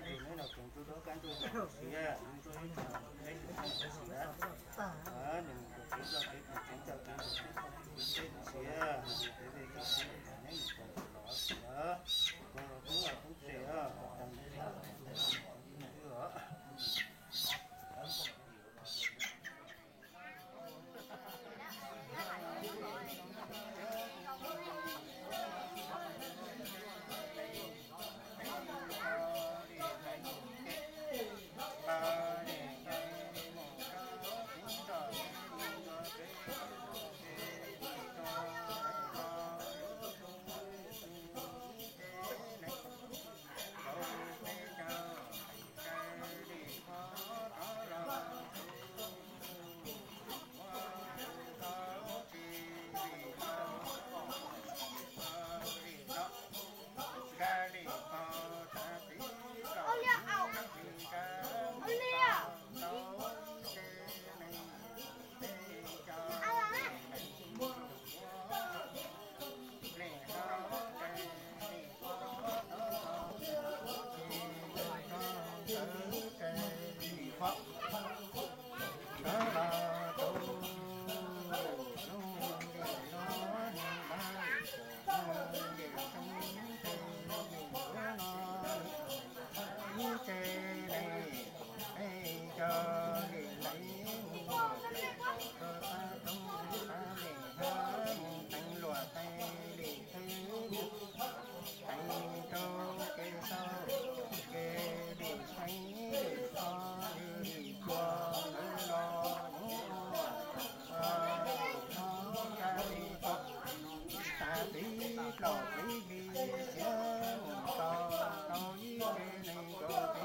Neb los tseem ntsuj duab kab ntsuj siav, ntsuj ib tug peb tug siav, nws mus kev coj kev tus tsev coj kev tus tsev txoj kev tus tsev siav, kev vej txoj kev tus tsev neb mus tau los siav, koom los tub los tub tsev, tau neb tau neb os. Ib tse neeg, peb cov li laiv mus, peb cov koj pab toob pab li hab mus teev luag tej li thwb, teev rau kev tau kev li saib li kho li cua lawv los mus ua li no nrab li tau. Xav txiv dlaus txiv hli siav mus tau tau ib tse neeg rau